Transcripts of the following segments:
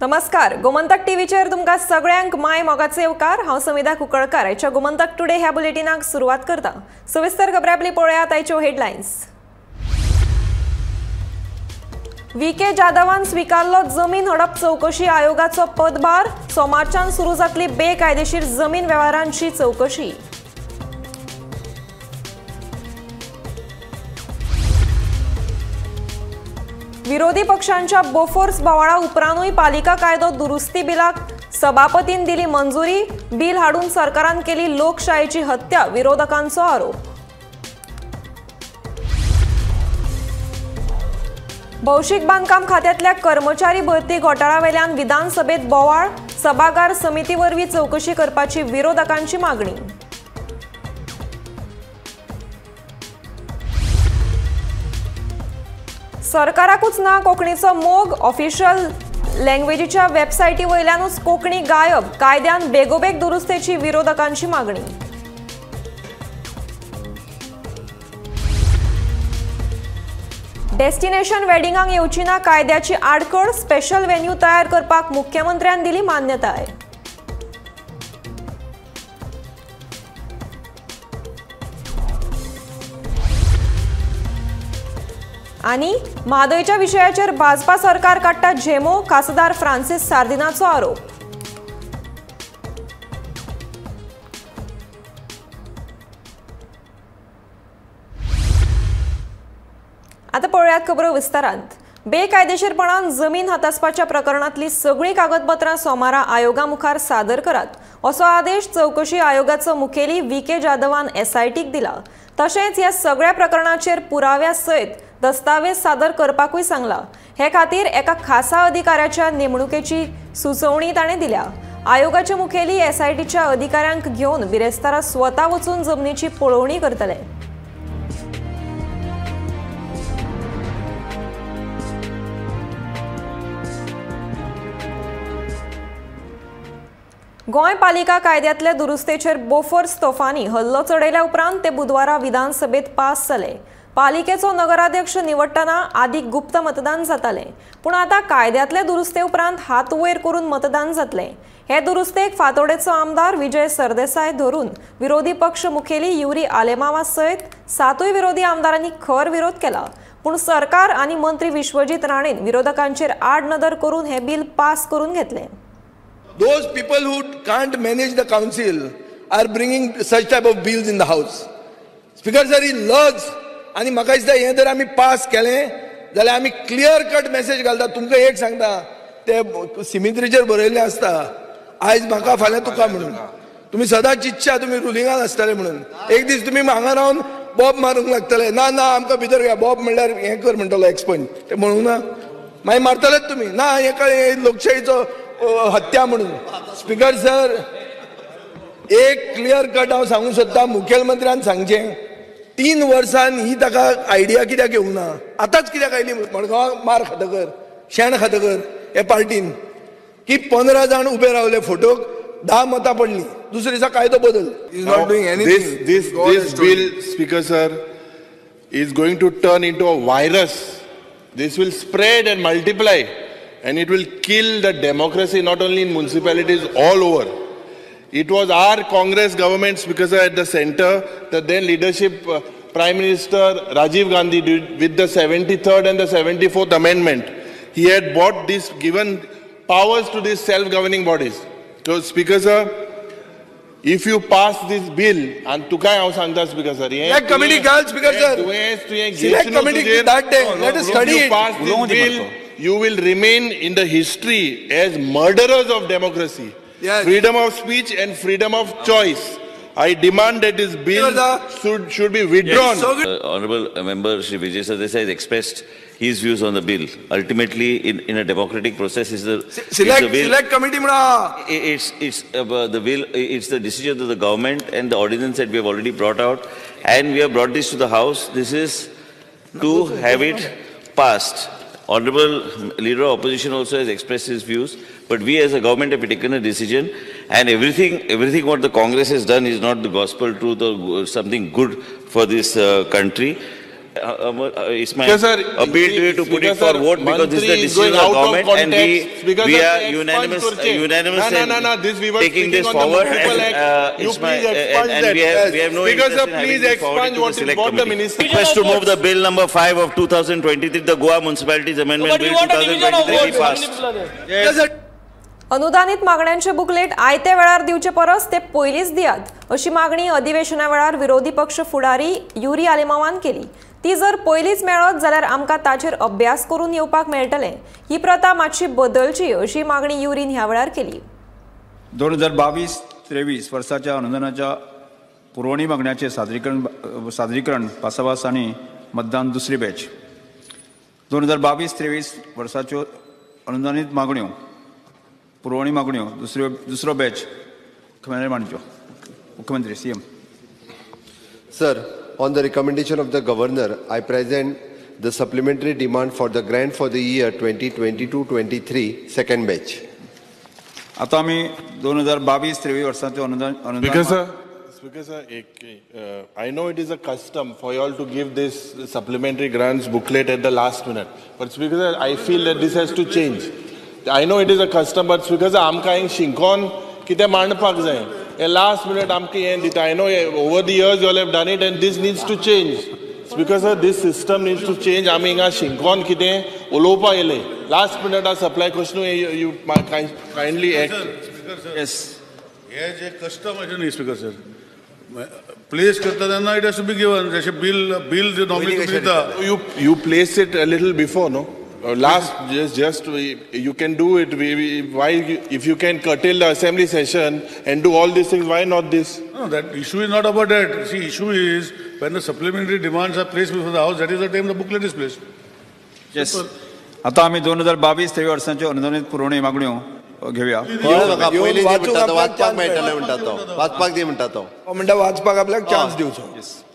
नमस्कार, गोमंतक टीव्हीचेर तुमकां सगळ्यांक my मोगाचे येवकार। हांव समिधा कुंकळकार आयच्या गोमंतक टुडे ह्या बुलेटिनाक सुरवात करता। सविस्तर खबरां आपली पळयात आयच्यो हेडलायन्स। व्ही के जाधवान स्वीकारलो जमीन हडप चौकशी आयोगाचो पदभार। सोमारच्यान सुरू जातली बेकायदेशीर जमीन वेव्हारांची चौकशी। विरोधी पक्षांच्या बोफोर्स बोवाळा उपरांतूय पालिका कायदो दुरुस्ती बिलाक सभापतीन दिली मंजुरी। बिल हाडून सरकारान केली लोकशायेची हत्या, विरोधकांचो आरोप। भौशीक बांदकाम खात्यांतल्या कर्मचारी भरती घोटाळ्यावेल्यान विधानसभेत बोवाळ। सभागार समिती वरवीं चौकशी करपाची विरोधकांची मागणी। सरकाराकूच ना कोंकणीचो मोग, ऑफिशियल लँग्वेजीच्या वेबसायटी वयल्यानूच कोंकणी गायब। कायद्यान बेगोबेग दुरुस्तेची विरोधकांची मागणी। डेस्टिनेशन वेडिंगांक येवची ना कायद्याची आडखळ, स्पेशल व्हेन्यू तयार करपाक मुख्यमंत्र्यान दिली मान्यताय। आनी म्हादयच्या विशयाचेर भाजपा सरकार काडटा झेमो, खासदार फ्रांसीस सार्दिनाचो आरोप। आता पळोवया खबरो विस्तारांत। बेकायदेशीरपणान जमीन हातासपाच्या प्रकरणांतली सगळीं कागदपत्रां सोमारा आयोगा मुखार सादर करात असो आदेश चौकशी आयोगाचो मुखेली व्ही के जाधवान एसआयटीक दिला। तशेंच ह्या सगळ्या प्रकरणाचेर पुराव्या सयत दस्तावेज सादर करपाकूय सांगला। हे खातीर एका खासा अधिकाऱ्याच्या नेमणुकेची सुचोवणी ताणें दिल्या। आयोगाचे मुखेली एसआयटीच्या अधिकाऱ्यांक घेवन बिरेस्तारा स्वता वचून जमनीची पळोवणी करतले। गोंय पालिका कायद्यांतल्या दुरुस्तेचेर बोफोर्स तोफांनी हल्लो चडयल्या उपरांत ते बुधवारा विधानसभेत पास जाले। पालिकेचो नगराध्यक्ष निवडटना आदी गुप्त मतदान जातालें, पूण आतां कायद्यांतले दुरुस्ते उपरांत हात वयर करून मतदान जातलें। हे दुरुस्तेक फातोडेचो आमदार विजय सरदेसाय धरून विरोधी पक्ष मुखेली युरी आलेमावा सयत सातूय विरोधी आमदारांनी खर विरोध केला। पूण सरकार आनी मंत्री विश्वजीत राणेन विरोधकांचेर आड नदर करून हें बिल पास करून घेतलें। Those people who can't manage the council are bringing such type of bills in the house. Speaker sir, ही लज आनी म्हाका दिसता हें जर आमी पास केलें जाल्यार आमी क्लियर कट मॅसेज घालता। तुमकां एक सांगता, ते सिमित्रीचेर बरयल्लें आसता आयज म्हाका फाल्यां तुका म्हणून। तुमी सदांच चिंतच्या तुमी रुलिंगान आसतले म्हणून, एक दीस तुमी हांगा रावन बॉब मारूंक लागतले। ना ना आमकां भितर घे, बॉब म्हणल्यार हें कर म्हणटलो एक्सपंज, तें म्हणूंक ना, मागीर मारतलेच तुमी। ना हें कळ्ळें लोकशाहीचो हत्या म्हणून। स्पीकर सर, एक क्लियर कट हांव सांगूंक सोदता, मुखेलमंत्र्यान सांगचें 3 वर्सान ही ताका आयडिया कित्याक येवंक ना, आतांच कित्याक आयली मडगांवां मार खातकर शेण खातकर हे पार्टीन की 15 जाण उबे रावले फोटोक, 10 मतां पडली, दुसरे दिसा कायदो बदल। Is not doing anything. This bill, speaker sir, is going to turn into a virus. This will spread and multiply and it will kill the democracy not only in municipalities, all over. It was our Congress government, Speaker sir, at the center, the then leadership Prime Minister Rajiv Gandhi did with the 73rd and the 74th Amendment. He had bought this, given powers to these self-governing bodies. So, Speaker sir, if you pass this bill, and tukai हांव सांगता Speaker sir, select committee घाल Speaker sir, select committee that day, let us study it. Pass this bill, you will remain in the history as murderers of democracy. Yes. Freedom of speech and freedom of choice. I demand that this bill should be withdrawn. Yes. So Honorable Member Shri Vijay Sardesai has expressed his views on the bill. Ultimately, in a democratic process, is the select committee. It's the bill. It's the decision of the government and the ordinance that we have already brought out, and we have brought this to the House. This is to have it passed. Honorable Leader of Opposition also has expressed his views, but we as a government have taken a decision, and everything what the Congress has done is not the gospel truth or something good for this country. It's my appeal to you to put it for vote because this is the decision of the government and we are unanimous in taking this forward. And we have no interest in having this forwarded to the select committee. Request to move the bill number 5 of 2023, the Goa Municipalities Amendment Bill 2023 be passed. अनुदानित मागण्यांचे booklet आयते वेळार दिवचे परस ते पयलींच दियात अशी मागणी अधिवेशना वेळार विरोधी पक्ष फुडारी युरी आलेमावान केली. ती जर पयलींच मेळत जाल्यार आमकां ताचेर अभ्यास करून येवपाक मेळटलें. ही प्रथा मातशी बदलची अशी मागणी युरीन ह्या वेळार केली. 2022-23 वर्साच्या अनुदानाच्या पुरवणी मागण्याचे सादरीकरण पासाभास आनी मतदान दुसरी बॅच. 2022-23 वर्साच्यो अनुदानीत मागण्यो पुरवणी मागण्यो दुसरो बॅच मुख्यमंत्री मांडच्यो. मुख्यमंत्री CM. Sir, on the recommendation of the governor, I present the supplementary demand for the grant for the year 2022-23 second batch. आता आमी 2022-23 वर्साचे अनुदान Speaker sir, I know it is a custom for you all to give this supplementary grants booklet at the last minute, but Speaker sir, I feel that this has to change. I know it is a custom, but Speaker sir, आमकां हिंग शिंकोन कितें मांडपाक जाय. हे last minute आमकां हें दिता. I know over the years you all have done it and this needs to change. Speaker sir, this system needs to change. आमी हिंगा शिंकोन कितें उलोवपाक येयले लास्ट मिनट सप्लाय कशें you kindly act. Yes, हे जे कस्टम अशें न्ही स्पीकर सर, प्लेस करता तेन्ना it has to be given. जशें बिल जे नॉर्मली दिता, you place it a little before no. Last, just you can do it. Why, if you can curtail the assembly session and do all these things, why not this? No, that issue is not about that. See, issue is when the supplementary demands are placed before the house, that is the time the booklet is placed. Yes. आता आम्ही 2022-23 वर्सांच्यो अनुदानित पुरवणी मागण्यो घेऊया. वाचपाक मेळटलें म्हणटा तो, वाचपाक दी म्हणटा तो, म्हणटा वाचपाक आपल्याक चान्स दिवचो.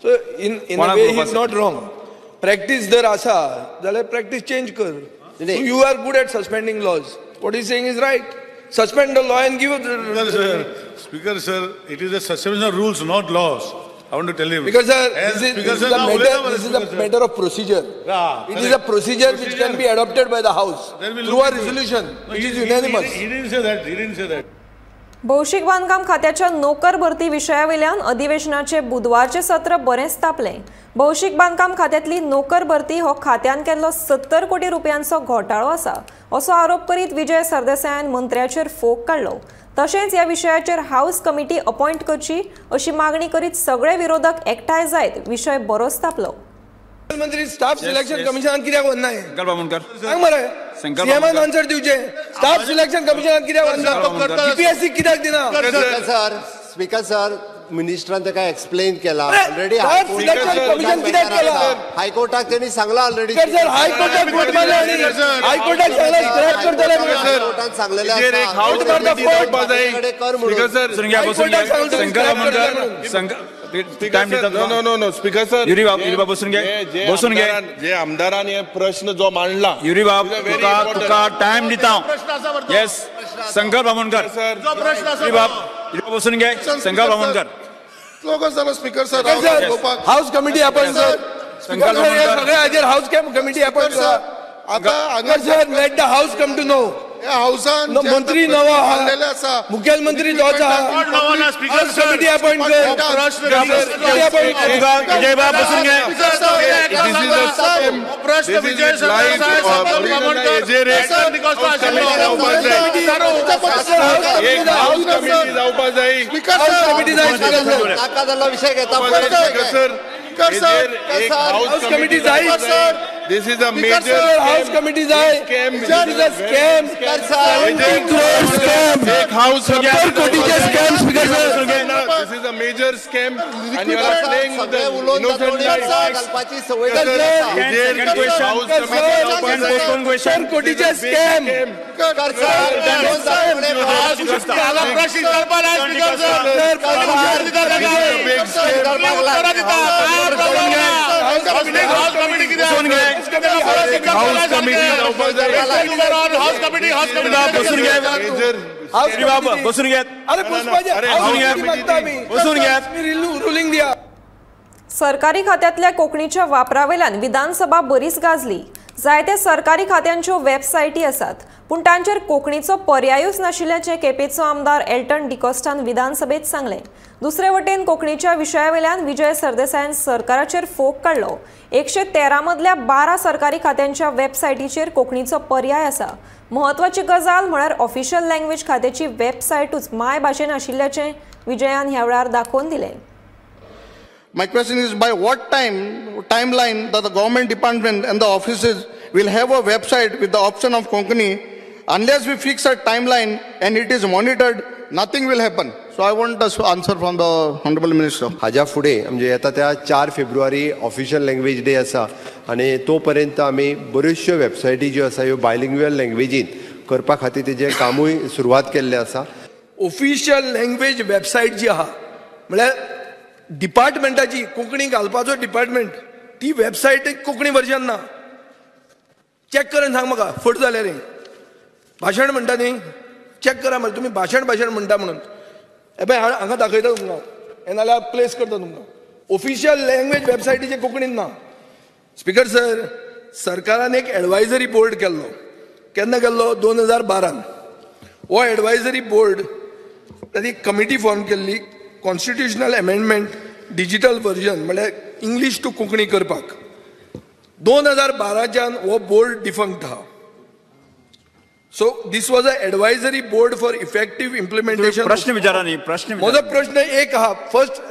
So in a way he is not wrong. Practice जर आसा जाल्यार प्रॅक्टीस चेंज कर. You are good at suspending laws. What is saying is right. Suspend the law and give. Speaker sir, it is a suspension of rules, not laws. I want to tell him. Because sir, this is a matter of procedure. It is a procedure which can be adopted by the house through a resolution which is unanimous. He didn't say that. He didn't say that. भौशीक बांधकाम खात्याच्या नोकर भरती विशयावेल्यान अधिवेशनाचे बुधवारचे सत्र बरेंच तापलें. भौशीक बांधकाम खात्यांतली नोकर भरती हो खात्यान केल्लो 70 कोटी रुपयांचो घोटाळो आसा असो आरोप करीत विजय सरदेसायान मंत्र्याचेर फोग काडलो. तशेंच ह्या विशयाचेर हाऊस कमिटी अपॉयंट करची अशी मागणी करीत सगळे विरोधक एकठांय जायत विशय बरोच तापलो. मंत्री स्टाफ सिलेक्शन कमिशनान कित्याक वचना? सांग मरे, सीएमान आन्सर दिवचें. स्टाफ सिलेक्शन कमिशनान कित्याक वचना? जीपीएससी कित्याक दिना? सर, स्पीकर सर, मिनिस्टरान ताका एक्सप्लेन केला ऑलरेडी. कमिशन कित्याक केला? हायकोर्टाक तेणी सांगला ऑलरेडी. सर, हायकोर्टाक कोर्ट मारले, हायकोर्टाक सांगला स्क्रॅप करतले. हायकोर्टान सांगलेलें आसा. No no no speaker sir, Yuri बाब, युरी बाब बसून घे, बसून घे. जे आमदारान हे प्रश्न जो मांडला, युरी बाब तुका तुका टायम दिता. येस, शंकर बामणकर सर, युरी बाब, युरी बाब बसून घे. Shankar Bamankar speaker sir, house committee appoint sir. सगळे हाजेर हाऊस कमिटी अपॉयंट सर. आता sir, let the house come to know. हाऊसान मंत्री नवो आहा, मुखेलमंत्री तोच आहा. हाऊस कमिटी अपॉयंट कर. विजय बाब बसून घे. नाका जाल्लो विशय घेता. हाऊस कमिटी जाय. This is a major house committee जाय. This is a scam. 70 crore scam. एक house 70 कोटीचे scam. Speaker sir, this is a major scam and you are playing with the innocent lives. घालपाची सवय. 70 कोटीचे scam. बसून घे. अरे बसून घ्या. बसून घ्या. रुलिंग दिया. सरकारी खात्यांतल्या कोंकणीच्या वापरावेल्यान विधानसभा बरीच गाजली. जायते सरकारी खात्यांच्यो वेबसायटी आसात, पूण तांचेर कोंकणीचो पर्यायूच नाशिल्ल्याचें केपेंचो आमदार एल्टन डिकॉस्टान विधानसभेत सांगलें. दुसरे वटेन कोंकणीच्या विशयावेल्यान विजय सरदेसायान सरकाराचेर फोग काडलो. 113 मदल्या 12 सरकारी खात्यांच्या वेबसायटीचेर कोंकणीचो पर्याय आसा. म्हत्वाची गजाल म्हळ्यार ऑफिशियल लँग्वेज खात्याची वेबसायटूच मायभाशेन आशिल्ल्याचें विजयान ह्या वेळार दाखोवन दिलें. My question is, by what timeline that the government department and the offices will have a website with the option of Konkani? Unless we fix a timeline and it is monitored, nothing will happen. So I want the answer from the Honorable Minister. हाज्या फुडें म्हणजे येता त्या 4 फेब्रुवारी official language day आसा आनी तो पर्यंत आमी बऱ्योचश्यो वेबसायटी ज्यो आसा ह्यो बायलिंग्युअल लँग्वेजीन करपा खातीर तेजें कामूय सुरवात केल्लें आसा. ऑफिशियल लँग्वेज वेबसायट जी आहा म्हळ्यार डिपार्टमेंटाची कोंकणी घालपाचो डिपार्टमेंट, ती वेबसायट कोंकणी वर्जन ना. चॅक करून सांग म्हाका फट जाल्यार. भाशण म्हणटा न्ही, चॅक करा मरे तुमी भाशण भाशण म्हणटा म्हणून. हे पळय हांगा दाखयता तुमकां, हे नाल्यार प्लेस करता तुमकां. ऑफिशियल लँग्वेज वेबसायटीचे कोंकणीन ना. स्पीकर सर, सरकारान एक एडवायजरी बोर्ड केल्लो. केन्ना केल्लो? 2012. हो एडवायजरी बोर्ड ताची कमिटी फॉर्म केल्ली कॉन्स्टिट्युशनल अमेंडमेंट डिजिटल वर्जन म्हळ्यार इंग्लीश टू कोंकणी करपाक. 2012च्यान हो बोर्ड डिफंक्ट आहा. So this was a advisory board for effective implementation. प्रश्न विचारा न्ही, प्रश्न. म्हजो प्रश्न एक आहा, फर्स्ट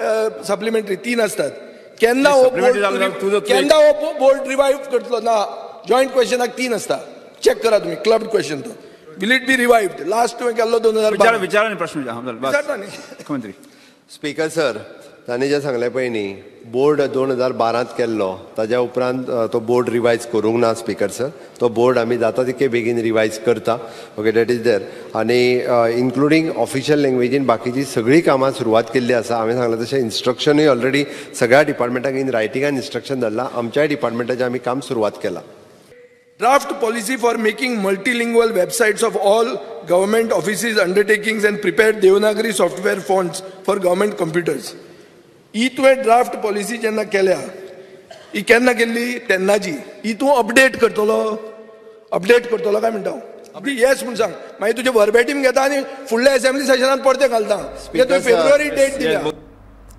सप्लिमेंटरी 3 असतात. केन्ना हो बोर्ड, केन्ना हो बोर्ड रिवायव करतलो? ना, जॉयंट क्वेश्चनाक 3 आसता. चॅक करा तुमी, क्लब्ड क्वेश्चन तो. Will it be revived? Last तुवें केल्लो 2012. विचारा न्ही प्रश्न विचारता न्ही मुख्यमंत्री. स्पीकर सर, तांणी जें सांगलें पळय न्ही, बोर्ड 2012 केल्लो, ताज्या उपरांत तो बोर्ड रिवायज करूंक ना. स्पीकर सर, तो बोर्ड आमी जाता तितके बेगीन रिवायज करता. Okay, that is there. आनी इन्क्लुडींग ऑफिशियल लँग्वेजीन बाकीची सगळीं कामां सुरवात केल्ली आसा. हांवें सांगलां तशें इन्स्ट्रक्शनूय ऑलरेडी सगळ्या डिपार्टमेंटाक इन रायटिंगान इन्स्ट्रक्शन धाडलां. आमच्याय डिपार्टमेंटाचें आमी काम सुरवात केलां. Draft policy for making multilingual websites of all government offices, undertakings and prepare Devanagari software fonts for government computers. ही तुवें ड्राफ्ट पॉलिसी जेन्ना केल्या, ही केन्ना केल्ली? तेन्नाची. ही तूं अपडेट करतलो? अपडेट करतलो काय म्हणटा हांव? येस म्हूण सांग, मागीर तुजें वर्बेटीम घेता आनी फुडल्या असेंब्ली सेशनान परतें घालता. तुवें फेब्रुवारी डेट दिल्या.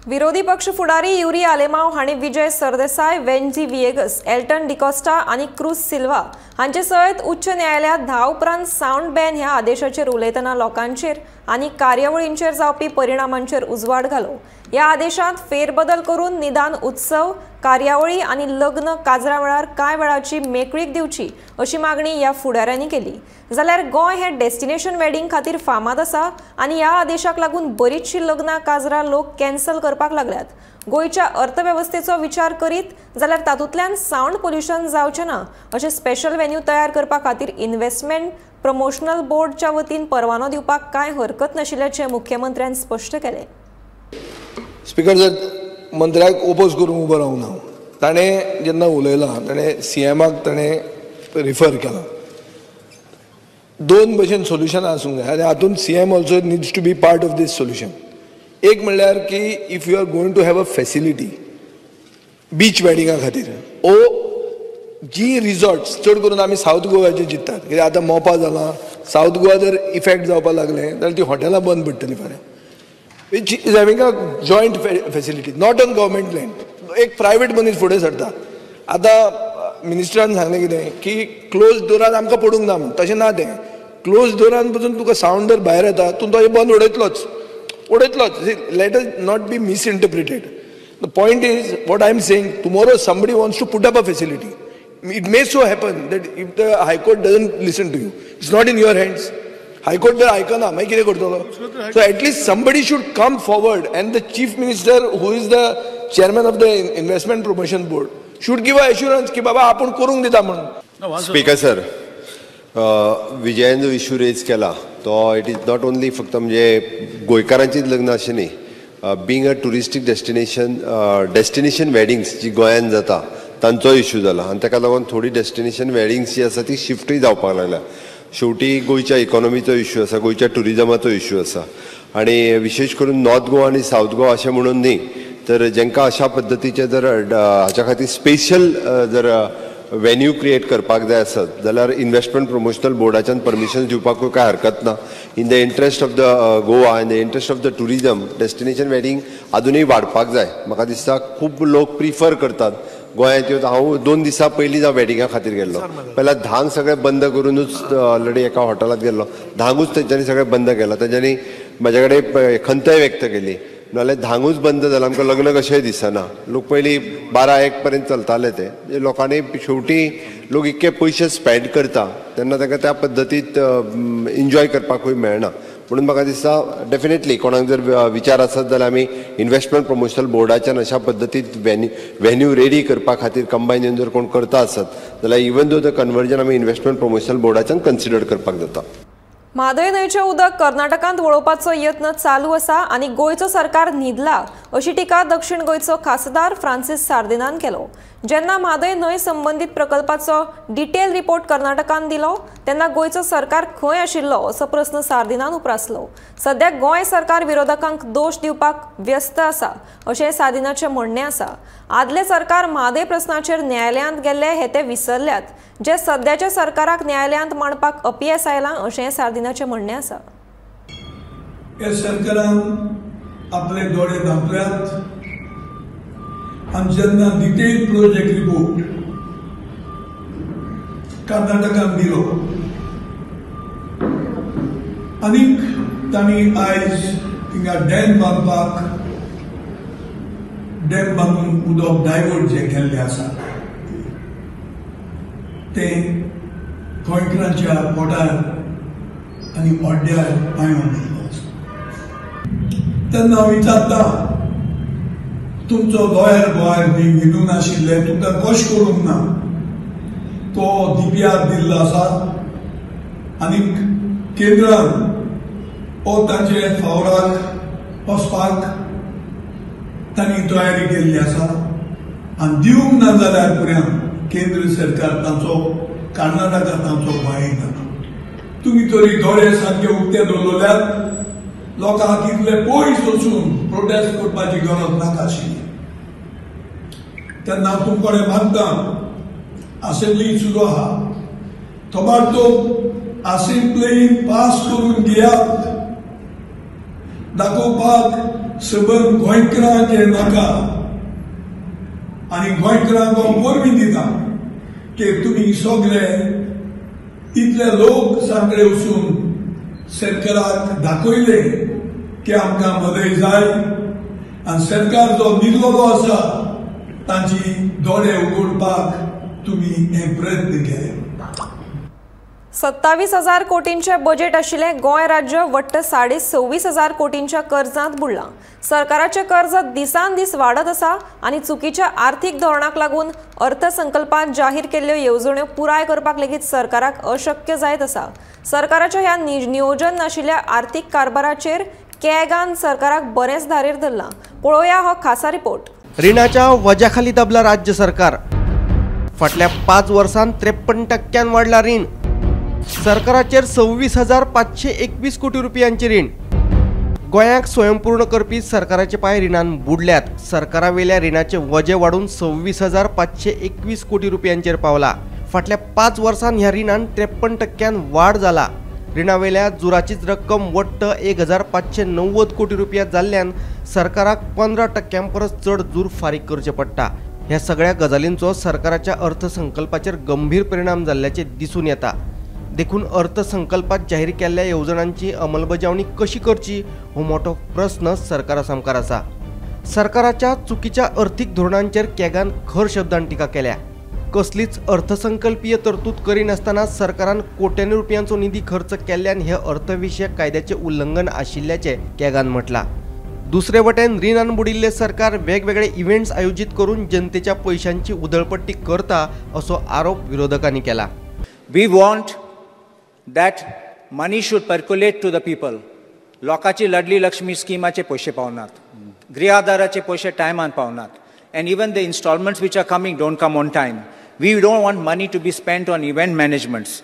विरोधी पक्ष फुडारी युरी आलेमाव हांणी विजय सरदेसाय, वेंजी विएगस, एल्टन डिकॉस्टा आनी क्रूज सिल्वा हांचे सयत उच्च न्यायालयात 10 उपरांत सावंड बॅन ह्या आदेशाचेर उलयतना लोकांचेर आनी कार्यावळींचेर जावपी परिणामांचेर उजवाड घालो. ह्या आदेशांत फेरबदल करून निदान उत्सव, कार्यावळी आनी लग्न काजरा वेळार कांय वेळाची मेकळीक दिवची अशी मागणी ह्या फुडाऱ्यांनी केली. जाल्यार गोंय हे डेस्टिनेशन वेडिंग खातीर फामाद आसा आनी ह्या आदेशाक लागून बरीचशी लग्नां काजरां लोक कॅन्सल करपाक लागल्यात. गोंयच्या अर्थवेवस्थेचो विचार करीत जाल्यार तातूंतल्यान सावंड पोल्युशन जावचें ना अशें स्पेशल व्हेन्यू तयार करपा खातीर इन्व्हेस्टमेंट प्रमोशनल बोर्डच्या वतीन परवानो दिवपाक कांय हरकत नाशिल्ल्याचें मुख्यमंत्र्यान स्पश्ट केलें. स्पीकर सर, मंत्र्याक ओपोज करूंक उबो रावूंक ना. ताणें जेन्ना उलयलां ताणें सीएमाक ताणें रिफर केलां. 2 भशेन सोल्युशनां आसूंक जाय आनी हातूंत CM also needs to be part of this solution. एक म्हणल्यार की if you are going to have a facility beach वेडिंगा खातीर ओ जी रिजॉर्ट्स चड करून आमी सावथ गोवाचे चिंततात, कित्याक आतां मोपा जालां, सावथ गोवा जर इफेक्ट जावपाक लागलें जाल्यार ती हॉटेलां बंद पडटलीं फाल्यां. Which is having a joint facility, not on government land. एक प्रायवेट मनीस फुडें सरता. आतां मिनिस्टरान सांगलें कितें की क्लोज डोरान आमकां पडूंक ना म्हूण. तशें ना तें. क्लोज डोरान पसून तुका सावंड जर भायर येता तूं तो बंद उडयतलोच उडयतलोच. Let us not be misinterpreted. The point is what I am saying, tomorrow somebody wants to put up a facility. It may so happen that if the high court doesn't listen to you, it's not in your hands. High court जर आयकना मागीर कितें करतलो? So at least somebody should come forward and the chief minister who is the chairman of the investment promotion board should give a assurance की बाबा आपूण करूंक दिता म्हणून. स्पीकर सर, विजयान जो इशू रेज केला तो it is not only फक्त म्हणजे गोंयकारांचीच लग्न अशें न्ही, being a touristic destination, destination weddings जी गोंयान जाता तांचो इशू जाला आनी ताका लागून थोडी डेस्टिनेशन वेडिंग्स जी आसा ती शिफ्टूय जावपाक लागल्या. शेवटी गोंयच्या इकॉनॉमीचो इशू आसा, गोंयच्या ट्युरिजमाचो इशू आसा आनी विशेश करून नॉर्थ गोवा आनी सावथ गोवा अशें म्हणून न्ही तर जेंकां अशा पद्दतीचे जर हाच्या खातीर स्पेशल जर वेन्यू क्रिएट करपाक जाय आसत जाल्यार इन्वेस्टमेंट प्रमोशनल बोर्डाच्यान परमिशन दिवपाकूय कांय हरकत ना. In the interest of the Goa, in the interest of the tourism, destination wedding अजुनूय वाडपाक जाय. म्हाका दिसता खूब लोक प्रिफर करतात गोंयांत येवन. हांव 2 दिसां पयलीं हांव वेडिंगा खातीर गेल्लो, पहिला धांक सगळें बंद करुनूच ऑलरेडी एका हॉटेलांत गेल्लो, धांकूच तेंच्यांनी सगळें बंद केलां. तेंच्यांनी म्हज्या कडेन खंतय व्यक्त केली, नाल्यार धांगूच बंद जालें, आमकां लग्न कशेंय दिसना. लोक पयलीं 12-1 पर्यंत चलताले, ते लोकांनी शेवटी लोक इतके पयशे स्पेंड करता तेन्ना तांकां त्या पद्दतीत एन्जॉय करपाकूय मेळना. म्हणून म्हाका दिसता डेफिनेटली कोणाक जर विचार आसत जाल्यार आमी इन्वेस्टमेंट प्रमोशनल बोर्डाच्यान अशा पद्दतीत व्हेन्यू रेडी करपा खातीर कंबायन येवन जर कोण करता आसत जाल्यार इवन दो the conversion आमी इन्वेस्टमेंट प्रमोशनल बोर्डाच्यान कन्सिडर करपाक जाता. म्हादय न्हंयचें उदक कर्नाटकांत वळोवपाचो यत्न चालू आसा आनी गोंयचो सरकार न्हिदला अशी टिका दक्षिण गोंयचो खासदार फ्रांसीस सार्दिनान केलो. जेन्ना म्हादय न्हंय संबंदीत प्रकल्पाचो डिटेल रिपोर्ट कर्नाटकान दिलो तेन्ना गोंयचो सरकार खंय आशिल्लो असो प्रस्न सार्दिनान उप्रासलो. सद्या गोंय सरकार विरोधकांक दोश दिवपाक व्यस्त आसा अशें सार्दिनाचें म्हणणें आसा. आदले सरकार म्हादय प्रस्नाचेर न्यायालयांत गेल्ले हे ते विसरल्यात, जे सद्याच्या सरकाराक न्यायालयांत मांडपाक अपयस आयलां अशें सार्दिनाचें म्हणणें आसा. हे सरकारान आपले दोळे धांपल्यात आनी जेन्ना डिटेल प्रोजेक्ट रिपोर्ट कर्नाटकान दिलो आनीक तांणी आयज थिंगा डॅम बांदपाक, डॅम बांदून उदक डायवर्ट जें केल्लें आसा तें गोंयकारांच्या पोटार आनी ओड्ड्यार पांयो दिल्लो आसा. तेन्ना हांव विचारता, तुमचो लॉयर गोंय विनून नाशिल्ले, तुमकां कशें करूंक ना? तो डीपीआर दिल्लो आसा आनी केंद्रान हो तांचे फावराक वचपाक तांणी तयारी केल्ली आसा आनी दिवंक ना जाल्यार पर्यंत केंद्र सरकार तांचो, कर्नाटका तांचो भंय ना. तुमी तरी दोळे सामके उक्ते दवरल्यात, लोकांक इतले पयस वचून प्रोटेस्ट करपाची गरज नाका आशिल्ली. तेन्ना हांव तुमचे कडेन मागता, असेंब्ली सुरू आहा, थोबाडतोब असेंब्लीन पास करून घेयात, दाखोवपाक सबंद गोंयकारांक हें नाका. आनी गोंयकारांक हांव परबी दिता की तुमी सगळे इतले लोक सांगडे वचून सरकाराक दाखयले की आमकां मदत जाय आनी सरकार जो निरलोलो आसा तांची दोळे उगडपाक तुमी हे प्रयत्न केले. 27,000 कोटींचें बजेट आशिल्लें गोंय राज्य वट्ट 26,500 कोटींच्या कर्जांत बुडलां. सरकाराचें कर्ज दिसान दीस वाडत आसा आनी चुकीच्या आर्थीक धोरणाक लागून अर्थसंकल्पांत जाहीर केल्ल्यो येवजण्यो पुराय करपाक लेगीत सरकाराक अशक्य जायत आसा. सरकाराच्या ह्या नियोजन नाशिल्ल्या आर्थीक कारभाराचेर कॅगान सरकाराक बरेंच धारेर धरलां. पळोवया हो खासा रिपोर्ट. रिणाच्या वज्याखाली दबला राज्य सरकार. फाटल्या 5 वर्सांत 53% वाडला रीण. सरकाराचेर 26,521 कोटी रुपयांचे रीण. गोंयाक स्वयंपूर्ण करपी सरकाराचे पांय रिणान बुडल्यात. सरकारावेल्या रिणाचे वजें वाडून 26,521 कोटी रुपयांचेर पावला. फाटल्या 5 वर्सांत ह्या रिणान 53% वाड जाला. रिणावेल्या जुराचीच रक्कम वट्ट 1,590 कोटी रुपया जाल्ल्यान सरकाराक 15% परस चड जूर फारीक करचें पडटा. ह्या सगळ्या गजालींचो सरकाराच्या अर्थसंकल्पाचेर गंभीर परिणाम जाल्ल्याचें दिसून येता. देखून अर्थसंकल्पात जाहीर केल्ल्या येवजणांची अंमलबजावणी कशी करची हो मोठो प्रस्न सरकारा सामकार आसा. सरकाराच्या चुकीच्या अर्थीक धोरणांचेर कॅगान खर शब्दान टिका केल्या. कसलीच अर्थसंकल्पीय तरतूद करिनासतना सरकारान कोट्यांनी रुपयांचो निधी खर्च केल्ल्यान हे अर्थविशयक कायद्याचें उल्लंघन आशिल्ल्याचें कॅगान म्हटलां. दुसरे वटेन रिणान बुडिल्लें सरकार वेगवेगळे इव्हेंट्स आयोजीत करून जनतेच्या पयशांची उधळपट्टी करता असो आरोप विरोधकांनी केला. We want that money should percolate to the people. लोकांची लाडली लक्ष्मी स्किमाचे पयशे पावनात, गृह आधाराचे पयशे टायमान पावनात, and even the installments which are coming don't come on time. We don't want money to be spent on event managements.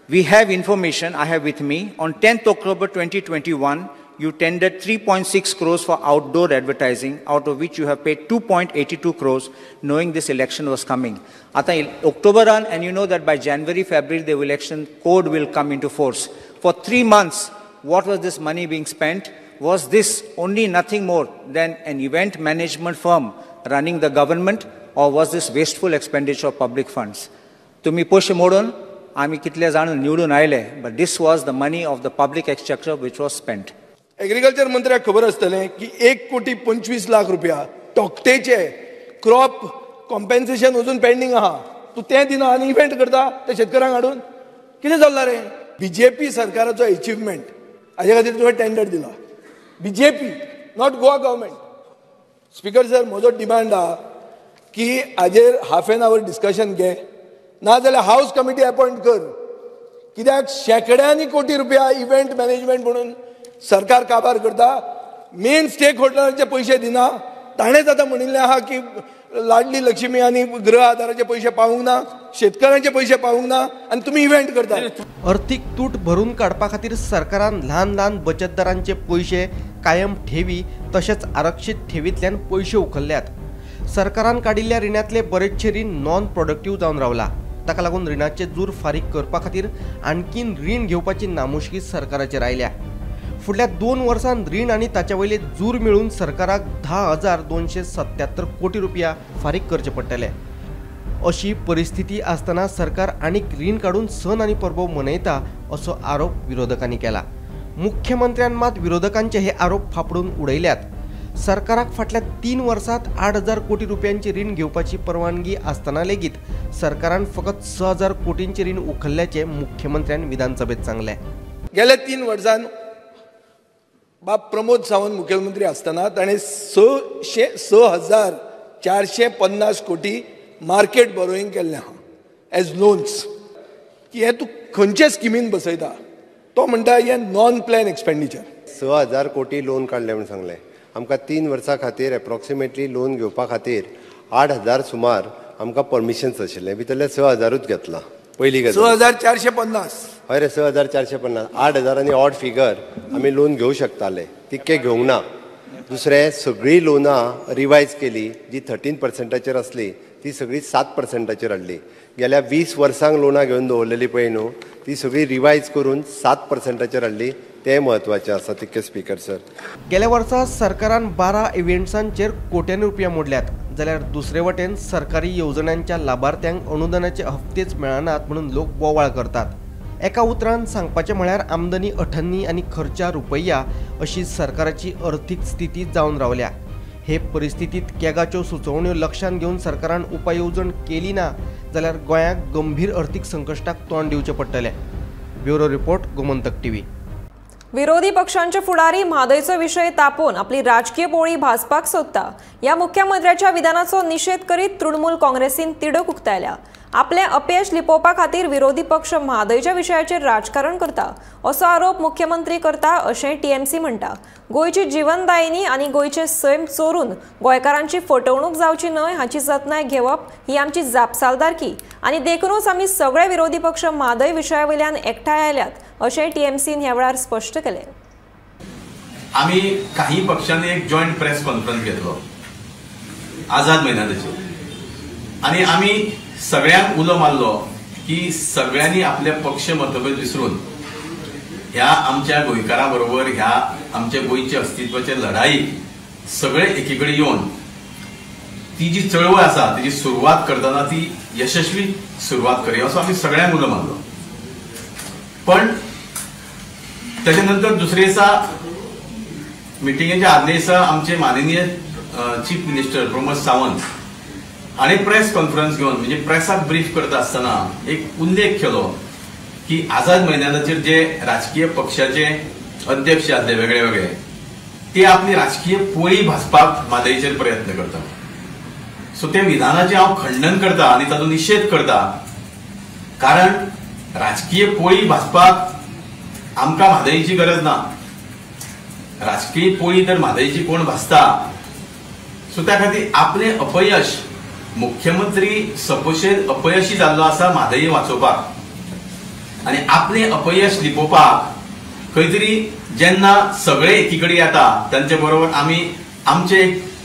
We have information, I have with me, on 10th October 2021, you tendered 3.6 crores for outdoor advertising, out of which you have paid 2.82 crores, knowing this election was coming. Ata Octoberan, and you know that by January, February, the election code will come into force. For 3 months, what was this money being spent? Was this only nothing more than an event management firm running the government, or was this wasteful expenditure of public funds? Tumi poshe modon, ami kitle zan nivdun aile, but this was the money of the public exchequer which was spent. Agriculture मंत्र्याक खबर आसतलें की 1,25,00,000 रुपया तोकटेचे crop compensation अजून pending आहा, तूं तें दिना आनी इव्हेंट करता ते शेतकऱ्यांक हाडून. कितें चल्लां रे? बीजेपी सरकाराचो एचिवमेंट हाजे खातीर तुवें टेंडर दिला. BJP, not Goa government. Speaker sir, म्हजो डिमांड आहा की हाजेर हाफ एन our discussion घे, ना जाल्यार हावस कमिटी अपॉयंट कर. कित्याक शेंकड्यांनी कोटी रुपया इव्हेंट मॅनेजमेंट म्हणून सरकार काबार करता, मेन स्टेक होल्डरांचे पयशे दिना. ताणेंच आतां म्हणिल्लें आहा की लाडली लक्ष्मी आनी गृह आधाराचे पयशे पावूंक ना, शेतकऱ्यांचे पयशे पावूंक ना, आनी तुमी इव्हेंट करता. अर्थीक तूट भरून काडपा खातीर सरकारान ल्हान ल्हान बचतदारांचे पयशे कायम ठेवी तशेंच आरक्षीत ठेवींतल्यान पयशे उखल्ल्यात. सरकारान काडिल्ल्या रिणांतले बरेचशे रीण नॉन प्रोडक्टीव जावन रावला. ताका लागून रिणाचे जूर फारीक करपा खातीर आणखीन रीण घेवपाची नामुष्की सरकाराचेर आयल्या. फुडल्या 2 वर्सांत रीण आनी ताचे वयले जूर मेळून सरकाराक 10,277 कोटी रुपया फारीक करचे पडटले. अशी परिस्थिती आसतना सरकार आनीक रीण काडून सण आनी परबो मनयता असो आरोप विरोधकांनी केला. मुख्यमंत्र्यान मात विरोधकांचे हे आरोप फाफडून उडयल्यात. सरकाराक फाटल्या 3 वर्सांत 8,000 कोटी रुपयांची रीण घेवपाची परवानगी आसतना लेगीत सरकारान फकत 6,000 कोटींचे रीण उखल्ल्याचें मुख्यमंत्र्यान विधानसभेत सांगलें. गेल्या 3 वर्सांत बाब प्रमोद सावंत मुख्यमंत्री आसतना ताणें 6,450 कोटी मार्केट बोरोईंग केल्लें आहा एज लोन्स. की हें तूं खंयचे स्किमीन बसयता? तो म्हणटा हें नॉन प्लॅन एक्सपेंडिचर. 6,000 कोटी लोन काडलें म्हूण सांगलें. आमकां 3 वर्सां खातीर एप्रॉक्सिमेटली लोन घेवपा खातीर 8,000 सुमार आमकां परमिशन्स आशिल्लें, भितरले 6,000ूच घेतलां. पयली गजाल 6,450. हय रे, 6,450. 8,000 आनी ऑड फिगर आमी लोन घेवं शकताले, तितके घेवंक ना. दुसरें, सगळीं लोनां रिवायज केली, जी 13%चेर आसली ती सगळी 7%चेर हाडली. गेल्या 20 वर्सांक लोनां घेवन दवरलेली पळय न्हू, ती सगळी रिवायज करून 7%चेर हाडली. तें म्हत्वाचें आसा तितकें स्पीकर सर. गेल्या वर्सा सरकारान 12 इव्हेंट्सांचेर कोट्यांनी रुपया मोडल्यात, जाल्यार दुसरे वटेन सरकारी येवजण्यांच्या लाभार्थ्यांक अनुदानाचे हप्तेच मेळनात म्हणून लोक बोवाळ करतात. एका उतरान सांगपाचें म्हळ्यार आमदनी अठन्नी आनी खर्चा रुपया अशी सरकाराची अर्थीक स्थिती जावन रावल्या. हे परिस्थितीत कॅगाच्यो सुचोवण्यो लक्षांत घेवन सरकारान उपाय येवजण केली ना जाल्यार गोंयाक गंभीर अर्थीक संकश्टाक तोंड दिवचें पडटलें. Bureau report, Gomantak TV. विरोधी पक्षांचे फुडारी म्हादयचो विशय तापोवन आपली राजकीय पोळी भाजपाक सोदता. ह्या मुख्यमंत्र्याच्या विधानाचो निषेध करीत तृणमूल काँग्रेसीन तिडक उक्तायल्या. आपले अपयश लिपोवपा खातीर विरोधी पक्ष म्हादयच्या विशयाचेर राजकारण करता असो आरोप मुख्यमंत्री करता अशें टीएमसी म्हणटा. गोंयची जिवनदायिनी आनी गोंयचे सैम चोरून गोंयकारांची फटवणूक जावची न्हय हाची जतनाय घेवप ही आमची जापसालदारकी आनी देखूनच आमी सगळे विरोधी पक्ष म्हादय विशया वयल्यान एकठांय आयल्यात अशें टीएमसीन ह्या वेळार स्पश्ट केलें. आमी काही पक्षांनी एक जॉयंट प्रेस कॉन्फरन्स घेतलो आझाद मैदानाचेर आनी आमी सगळ्यांक उलो मारलो की सगळ्यांनी आपले पक्ष मतभेद विसरून ह्या आमच्या गोंयकारां बरोबर ह्या आमच्या गोंयच्या अस्तित्वाचे लढाईक सगळे एकी कडेन येवन ती जी चळवळ आसा तेजी सुरवात करतना ती यशस्वी सुरवात करया असो आमी सगळ्यांक उलो मारलो. पण तेच्या नंतर दुसरे दिसा मिटिंगेच्या आदले दिसा आमचे माननीय चीफ मिनिस्टर प्रमोद सावंत हाणें प्रेस कॉन्फरन्स घेवन म्हणजे प्रेसाक ब्रीफ करता आसतना एक उल्लेख केलो की आझाद मैदानाचेर जे राजकीय पक्षाचे अध्यक्ष आसले वेगळे वेगळे ते आपली राजकीय पोळी भाजपाक म्हादयचेर प्रयत्न करता. सो त्या विधानाचें हांव खंडन करता आनी ताचो निशेध करता, कारण राजकीय पोळी भाजपाक आमकां म्हादयची गरज ना. राजकीय पोळी तर म्हादयची कोण भाजता? सो त्या खातीर आपलें अपयश मुख्यमंत्री सपोशेन अपयशी जाल्लो आसा म्हादय वाचोवपाक आनी आपलें अपयश लिपोवपाक खंय तरी जेन्ना सगळे एकीकडे येता तांचे बरोबर आमी आमचे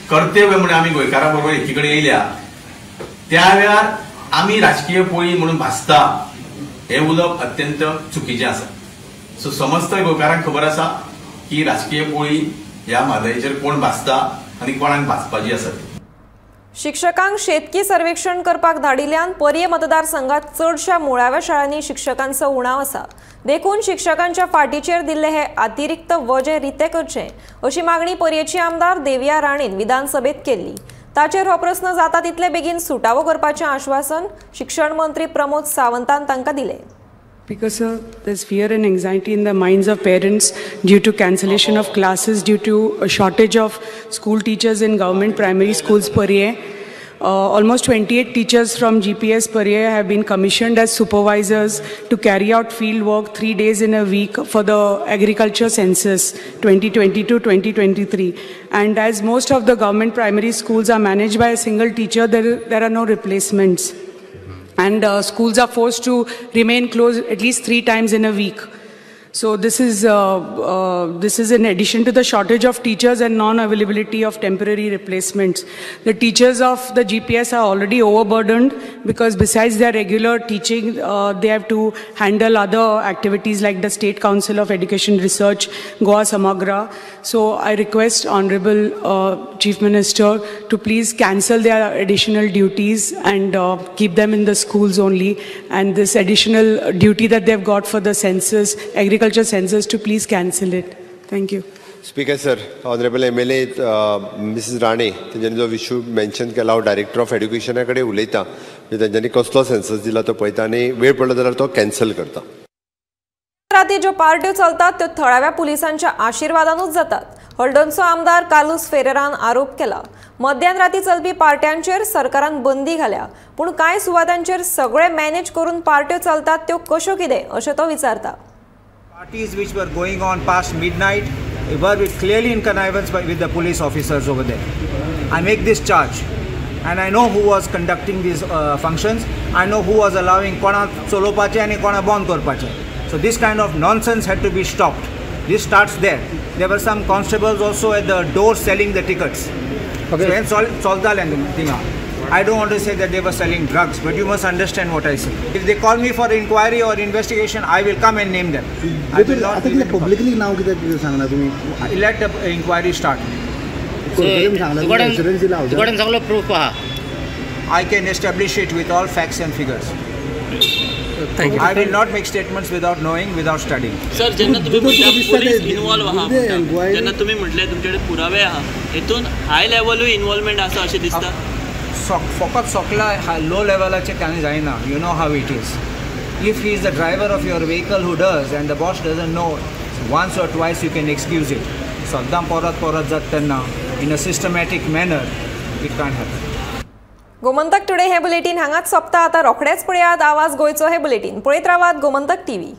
कर्तव्य म्हणून आमी गोंयकारां बरोबर एकीकडे येयल्या त्या वेळार आमी राजकीय पोळी म्हणून भासता हे उलोवप अत्यंत चुकीचें आसा. सो समस्त गोंयकारांक खबर आसा की राजकीय पोळी ह्या म्हादयचेर कोण भासता आनी कोणाक भासपाची आसा. शिक्षकांक शेतकी सर्वेक्षण करपाक धाडिल्ल्यान पर्ये मतदारसंघात चडशा मुळाव्या शाळांनी शिक्षकांचो उणाव आसा. देखून शिक्षकांच्या फाटीचेर दिल्ले हे अतिरिक्त वजें रिते करचे अशी मागणी पर्येची आमदार देविया राणेन विधानसभेत केल्ली. ताचेर हो प्रस्न जाता तितले बेगीन सुटावो करपाचें आश्वासन शिक्षण मंत्री प्रमोद सावंतान तांकां दिलें. Because sir, there's fear and anxiety in the minds of parents due to cancellation of classes, due to a shortage of school teachers in government primary schools per year. Almost 28 teachers from GPS Parye have been commissioned as supervisors to carry out field work 3 days in a week for the agriculture census 2022-2023. And as most of the government primary schools are managed by a single teacher, there are no replacements. And schools are forced to remain closed at least 3 times in a week. So this is in addition to the shortage of teachers and non-availability of temporary replacements. The teachers of the GPS are already overburdened because besides their regular teaching, they have to handle other activities like the State Council of Education Research, Goa Samagra. So I request Honorable Chief Minister to please cancel their additional duties and keep them in the schools only. And this additional duty that they've got for the census, agriculture census, to please cancel it. Thank you. Speaker sir, Honorable MLA Mrs. Rane, तेंच्यांनी जो issue mention केला हांव director of एड्युकेशना कडेन उलयता, तेंच्यांनी कसलो census दिला तो पळयता आनी वेळ पडलो जाल्यार तो कॅन्सल करता. राती ज्यो पार्ट्यो चलतात त्यो थळाव्या पुलिसांच्या आशिर्वादानूच जातात. हळदणचो आमदार कार्लुस फेरेरान आरोप केला. मध्यान राती चलपी पार्ट्यांचेर सरकारान बंदी घाल्या, पूण कांय सुवातांचेर सगळे मॅनेज करून पार्ट्यो चलतात त्यो कश्यो कितें अशें तो विचारता. Parties which were going on past midnight were clearly in connivance with the police officers over there. I make this charge, and I know who was conducting these functions. I know who was allowing kona cholopache and kona bond korpache. So this kind of nonsense had to be stopped. This starts there. There were some constables also at the door selling the tickets. Okay. So I don't want to say that they were selling drugs, but you must understand what I say. If they call me for inquiry or investigation, I will come and name them. I will not publicly now. Let the inquiry start. I can establish it with all facts and figures. Thank you. I will not make statements without knowing, without studying. Sir, जेन्ना तुम्ही police involve आहा, जेन्ना तुम्ही म्हटले तुमच्याकडे पुरावे आहा, हेतून हाय लेवलूय इन्वॉल्वमेंट आसा अशें दिसता. फकत सोकला लो लेवलाचे कांय जायना. You know how it is. If he is the driver of your vehicle who does and the boss doesn't know, once or twice you can excuse it. सद्दां परत परत जाता तेन्ना in a systematic manner it can't happen. Gomantak today हे bulletin हांगाच सोंपता. आतां रोखडेच पळयात आवाज गोंयचो हे बुलेटीन. पळयत रावात गोमंतक टीव्ही.